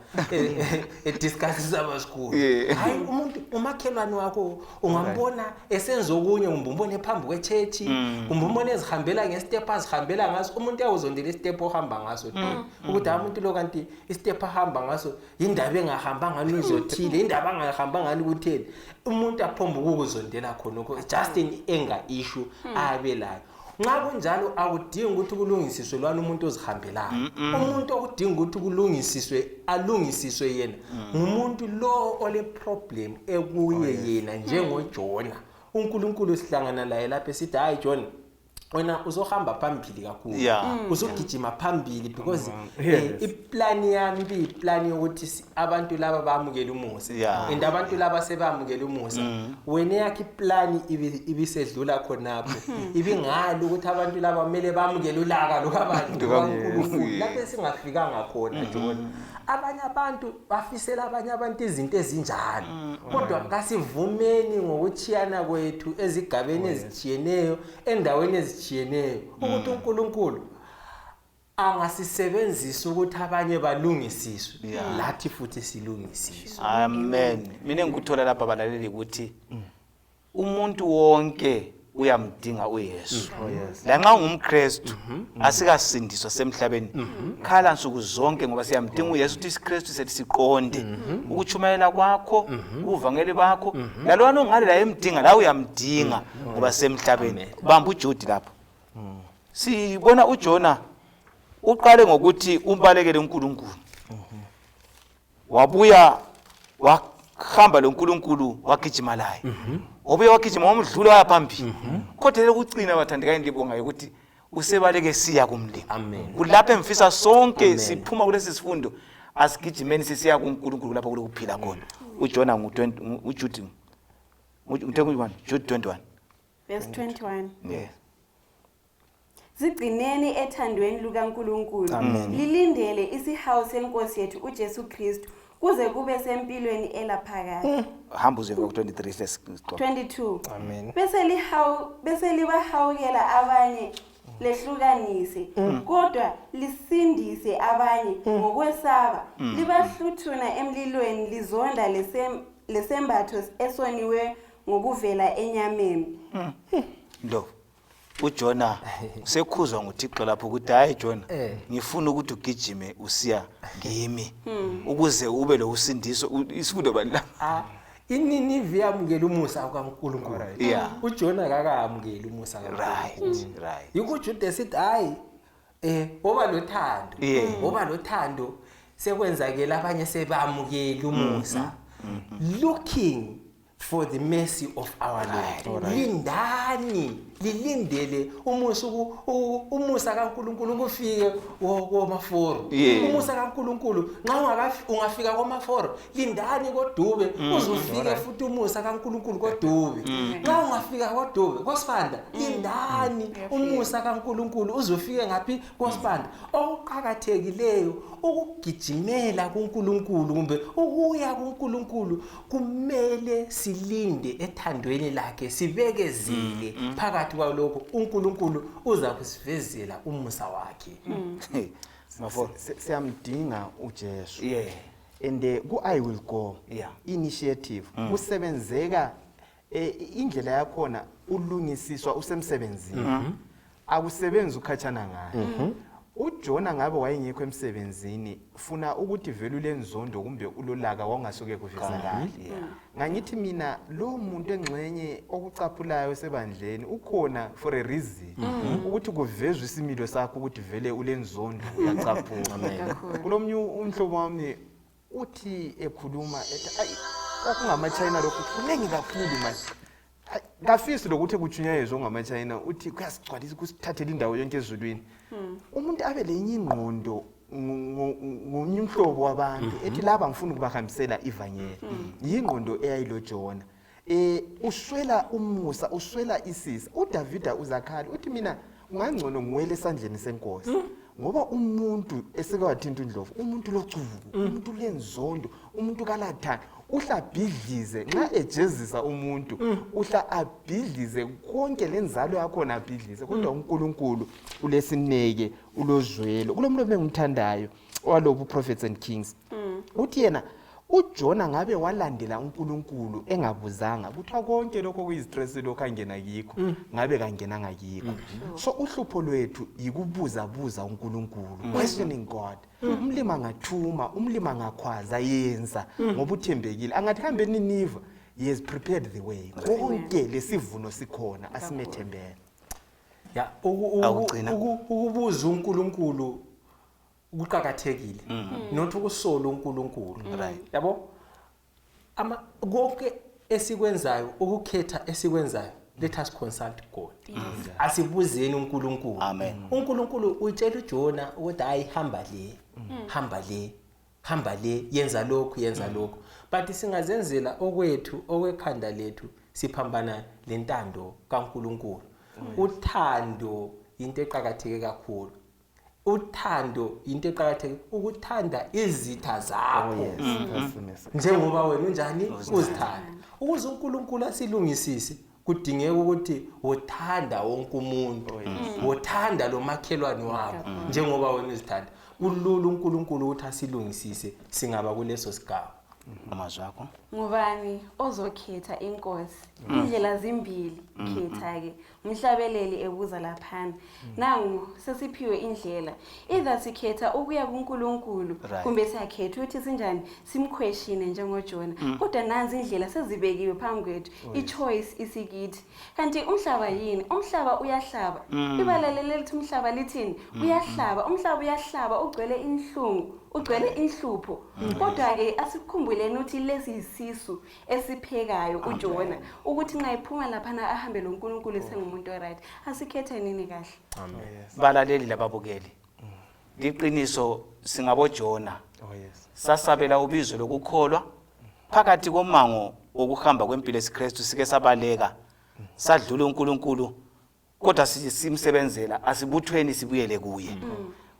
ediscuss abasikulu. Hayi umuntu umakhelwane wakho ungambona esenza okunye kumbe umbone phambi kwechurch kumbe umbone ezihambela ngestep azihambela ngaso. Umuntu uyawuzondela istep ohamba ngaso ukuthi umuntu lo kanti istep ahamba ngaso indaba engahamba ngani uzothile, indaba angahamba ngani kutheni. Umuntu aphomba ukuzondela khonokho just an anger issue abe layo. Nxa kunjalo akudingi ukuthi kulungisiswe lwana umuntu ozihambelayo. Umuntu okudinga ukuthi kulungisiswe alungisiswe yena ngumuntu lo ole problem ekuye yena njengoJona. uNkulunkulu sihlangana laye lapha esithi hayi Jona wena uzohamba phambili kakhulu, uzogijima phambili because iplani yami ibiyiplani yokuthi abantu laba bamukele umusa and abantu laba sebamukele umusa. Wena yakhe iplani ibisedlula khonapho, ibingalo ukuthi abantu laba kumele bamukele ulaka lukabantu kaNkulunkulu lapho esingafikanga khona Jona. Abanye abantu bafisela abanye abantu izinto ezinjalo kodwa kasivumeni ngokuchiyana kwethu ezigabeni ezitshiyeneyo endaweni ezitshiyeneyo ukuthi uNkulunkulu angasisebenzisa ukuthi abanye balungisiswe lathi futhi silungisiswe. Amen. Mina ngikuthola lapha balaleli ukuthi umuntu wonke uyamdinga uYesu. Lanxa ungumKristu asikasindiswa semhlabeni khala nsuku zonke ngoba siyamdinga uYesu ukuthi isiKristu sethu siqonde ukutshumayela kwakho ubuvangeli bakho lalwana ongale la emdinga la uyamdinga ngoba semhlabeni. Bamba uJude lapho. Sibona uJona uqale ngokuthi umbalekele uNkulunkulu. Wabuya wahamba loNkulunkulu wagijima laye. Wabuya wagijima wamdlula waya phambili. Kodwa lokucina bathandekayo ndibonga ukuthi usebaleke siya kumlimi. Kulapho emfisa sonke siphuma kulesi sifundo asigijimeni sisiya kuNkulunkulu lapho kulokuphila khona. uJona ngu uJude ngu Jude 21 verse 21. Yes. Zigcineni ethandweni lukaNkulunkulu. Lilindele isihawu senkosi yethu uJesu Kristu kuze kube sempilweni elaphakade. Hamba uze ku 23 sesixoxa. 22. Amen. Bese libahawukela abanye lehlukanise kodwa lisindise abanye ngokwesaba libahluthuna emlilweni lizonda lesembatho esoniwe ngokuvela enyameni. Lo uJona usekhuzwa nguThixo lapho ukuthi hayi Jona ngifuna ukuthi ugijime usiya kimi ukuze ube lokusindiso. Isifundo bani la? iNinive yamukela umusa kaNkulunkulu. uJona akakamukeli umusa kaNkulunkulu. Yikho uJude sithi hayi oba lothando, oba lothando sekwenzakela abanye sebamukela umusa. Looking for the mercy of our Lord. Lindani, Lilindele umusa umusa kaNkuluNkulu kufike komaforo. Umusa kaNkuluNkulu nxa ungafika komaforo, lindani koDube, uzofika futhi umusa kaNkuluNkulu koDube. Nxa ungafika koDube koSibanda, lindani umusa kaNkuluNkulu uzofike ngaphi koSibanda. Okuqhakathekileyo ukugijimela kuNkulunkulu kumbe ukuya kuNkulunkulu, kumele silinde ethandweni lakhe, sibekezele. Phakathi kwalokho uNkulunkulu uza kusivezela umusa wakhe. Mafo. Siyamdinga uJesu. And ku I will go initiative kusebenzeka, indlela yakhona ulungisiswa usemsebenzini, akusebenzi ukhatshana ngayo. UJona ngabe wayengekho emsebenzini, funa ukuthi vele ulenzondo kumbe ulolaka, wawungasuke kuvezakale. Ngangithi mina lo muntu engxenye okucaphulayo esebandleni ukhona for a reason, ukuthi kuvezwe isimilo sakho, ukuthi vele ulenzondo, uyacaphula. Kulomnye umhlobo wami uthi ekhuluma ethi, "Ayi, okungamachina lokhu kuningi kakhulu manje." Hayi, kafisi lokuthi kutshunyayezwe ongamachina, uthi kuyasigcwalisa, kusithathela indawo yonke ezulwini. Umuntu abe lenye ingqondo ngomunye umhlobo wabantu, ethi laba ngifuna ukubahambisela ivangeli. Yingqondo eyayilojona. Uswela umusa, uswela isisa. UDavida uzakhala uthi, "Mina kungangcono ngiwele esandleni senkosi," ngoba umuntu eseke wathinta undlovu, umuntu locuku, umuntu lenzondo, umuntu kalathanda, uhla abhidlize. Nxa ejezisa umuntu, uhla abhidlize konke lenzalo yakhona, abhidlize. Kodwa uNkulunkulu ulesineke, ulozwelo. Kulo muntu engimthandayo walobu Prophets and Kings, uthi yena uJona ngabe walandela uNkulunkulu engabuzanga, kuthiwa konke lokho kuyistress lokho angena kikho, ngabe kangenanga kikho. So uhlupho lwethu yikubuza buza uNkulunkulu, questioning God. Umlimi angathuma, umlimi angakhwaza, yenza ngoba uthembekile. Angathi hambe eNiniva, he has prepared the way. Konke lesivuno sikhona, asimethembele. Ya, Awugcina. Ukubuza uNkulunkulu kuqhakathekile, not ukusola uNkulunkulu. Yabo, ama konke esikwenzayo, ukukhetha esikwenzayo, let us consult God. Asibuzeni uNkulunkulu. Amen. uNkulunkulu utshela uJona ukuthi, "Hayi, hamba le, hamba le, hamba le, yenza lokhu, yenza lokhu." But singazenzela okwethu, okwekhanda lethu, siphambana lentando kaNkulunkulu. Uthando into eqhakatheke kakhulu. Uthando into eqhakatheke, ukuthanda izitha zakho Oh yes, that's the message. njengoba wena unjani, uzithanda. Ukuze uNkulunkulu asilungisise, kudingeka ukuthi uthanda wonke umuntu, uthanda lo makhelwane wakho njengoba wena uzithanda. Kulula uNkulunkulu ukuthi asilungisise singaba kuleso sigaba. Amazwi akho. Ngubani ozokhetha inkosi? Indlela zimbili, khetha-ke. Umhlabeleli ebuza laphana. Nangu sesiphiwe indlela. Either sikhetha ukuya kuNkulunkulu kumbe siyakhetha ukuthi sinjani, simquestione njengoJona. Kodwa nanzi indlela sezibekiwe phambi kwethu. I-choice isikithi. Kanti umhlaba yini? Umhlaba uyahlaba. Ibala leli lithi umhlaba lithini? Uyahlaba. Umhlaba uyahlaba, ugcwele inhlungu, ugcwele inhlupho. Kodwa-ke asikukhumbuleni ukuthi lesi yisisu esiphekayo uJona, ukuthi nxa ephuma laphana ahambe lo Nkulunkulu esengumuntu oright. Asikhethe nini kahle. Balaleli lababukeli, liqiniso, singabojona. Oh yes. Sasabela ubizo lokukholwa phakathi komango wokuhamba kwempilo esiKristu, sike sabaleka, sadlula uNkulunkulu, kodwa simsebenzela. Asibuthweni sibuyele kuye,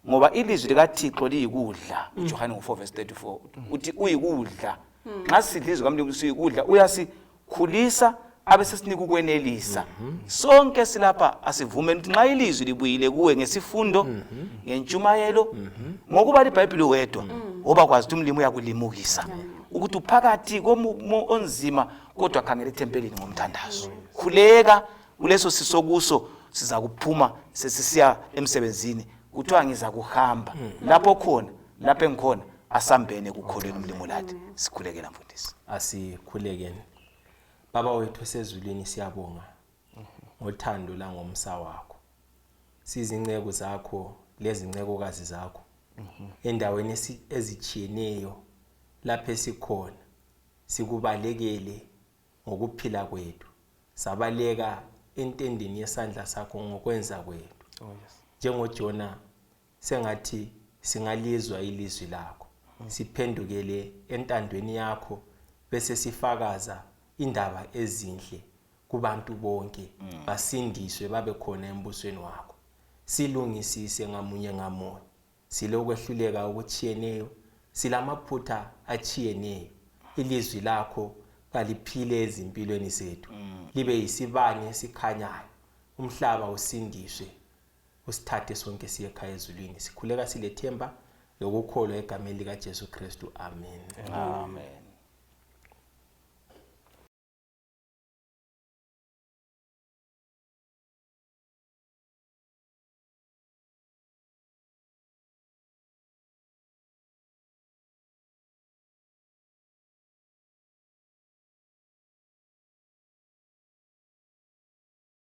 ngoba ilizwi likaThixo liyikudla. UJohane ngo-4 verse 34 uthi uyikudla. Nxa sidla izwi kaMlimu, siyikudla, uyasikhulisa abe sesinika ukwenelisa. Sonke silapha asivumeni ukuthi nxa ilizwi libuyile kuwe ngesifundo, ngentshumayelo, ngokuba libhayibhili wedwa, woba kwazi ukuthi umlimi uyakulimukisa ukuthi uphakathi komumo onzima, kodwa khangela ethempelini ngomthandazo, khuleka kuleso sisokuso, siza kuphuma sesisiya emsebenzini. Kuthiwa ngiza kuhamba lapho khona, lapho engikhona. Asambene kukholweni umlimo lathi. Sikhulekela, mfundisi. Asikhulekeni. Baba wethu osezulwini, siyabonga ngothando langomsa wakho. Sizinceku zakho lezincekukazi zakho endaweni ezitshiyeneyo lapho esikhona, sikubalekele ngokuphila kwethu, sabaleka. entendeni yesandla sakho ngokwenza kwethu. Oh yes. NjengoJona, sengathi singalizwa ilizwi lakho, siphendukele entandweni yakho, bese sifakaza indaba ezinhle kubantu bonke, basindiswe, babe khona embusweni wakho. Silungisise ngamunye ngamunye. Silokwehluleka okutshiyeneyo, silamaphutha atshiyeneyo. Ilizwi lakho kaliphile ezimpilweni zethu, libe yisibane esikhanyayo, umhlaba usindiswe. Usithathe sonke siye ekhaya ezulwini. Sikhuleka silethemba lokukholwa egameni likaJesu Kristu, amen. Amen.